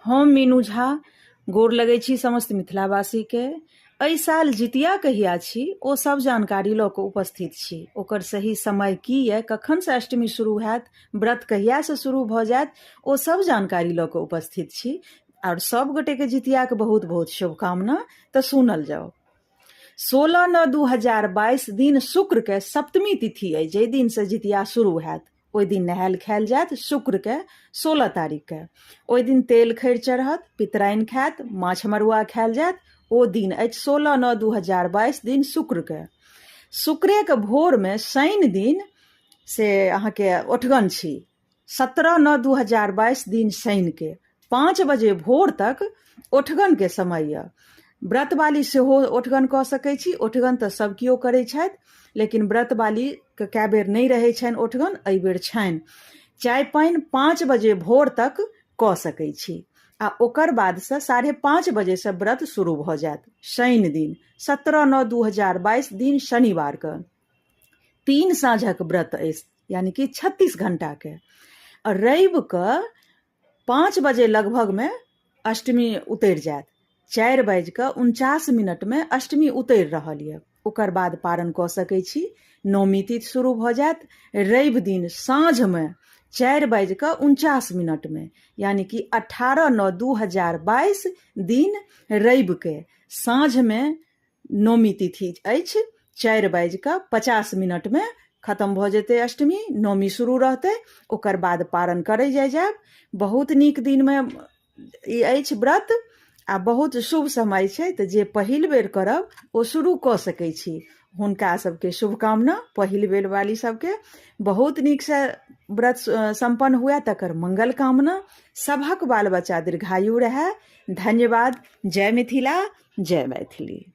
हम मीनू झा गोर लगै छी समस्त मिथिलावासीके। एहि साल जितिया कहिया छी ओ सब जानकारी लऽ कऽ उपस्थित छी। ओकर सही समय की यऽ, कखनसँ अष्टमी शुरू हैत, व्रत कहियासँ शुरू भऽ जायत, ओ सब जानकारी लऽ कऽ उपस्थित छी। आओर सब गोटेके जितियाके बहुत बहुत शुभकामना। तऽ सुनल जाउ। 16/9/2022 दिन शुक्रके सप्तमी तिथि अइ, जाहि दिनसँ जितिया शुरू हैत ओहि दिन नहायल खायल जायत। शुक्रके 16 तारीखके ओहि दिन तेल खैर चढ़त, पितराइन खायत, माछ मरुआ खायल जायत। ओ दिन अछि 16/9/2022 दिन शुक्रके। शुक्रेके भोरमे शनि दिन से अहाँके ओठगन छी। 17/9/2022 दिन शनिके 5 बजे भोर तक ओठगनके समय यऽ। व्रतवाली सेहो ओठगन कऽ सकै छी। ओठगन तऽ सब केओ करै छथि, लेकिन व्रतवालीके कए बेर नहि रहै छनि ओठगन, एहि बेर छनि। चाय पानि 5 बजे भोर तक कऽ सकै छी आ ओकर बादसँ 5:30 बजेसँ व्रत शुरू भऽ जायत शनि दिन 17/9/2022 दिन शनिवारके। 3 साँझक व्रत अछि, यानी कि 36 घंटाके। आओर रविके 5 बजे लगभगमे अष्टमी उतरि जायत। 4 बाजि कऽ 49 मिनटमे अष्टमी उतरि रहल यऽ। ओकर बाद पारण कऽ सकै छी। नवमी तिथि शुरू भऽ जायत रवि दिन साँझमे 4 बाजि कऽ 49 मिनटमे, यानी कि 18/9/2022 दिन रविके साँझमे नवमी तिथि अछि। 4 बाजि कऽ 50 मिनटमे खतम भऽ जेतै अष्टमी, नवमी शुरू रहतै। ओकर बाद पारण करै जाय जायब। बहुत नीक दिनमे ई अछि व्रत आ बहुत शुभ समय छै, तऽ जे पहिल बेर करब ओ शुरू कऽ सकै छी। हुनका सबके शुभकामना, पहिल बेर वाली सबके बहुत नीकसँ व्रत सम्पन्न हुए तकर मंगल कामना। सभक बाल बच्चा दीर्घायु रहए। धन्यवाद। जय मिथिला, जय मैथिली।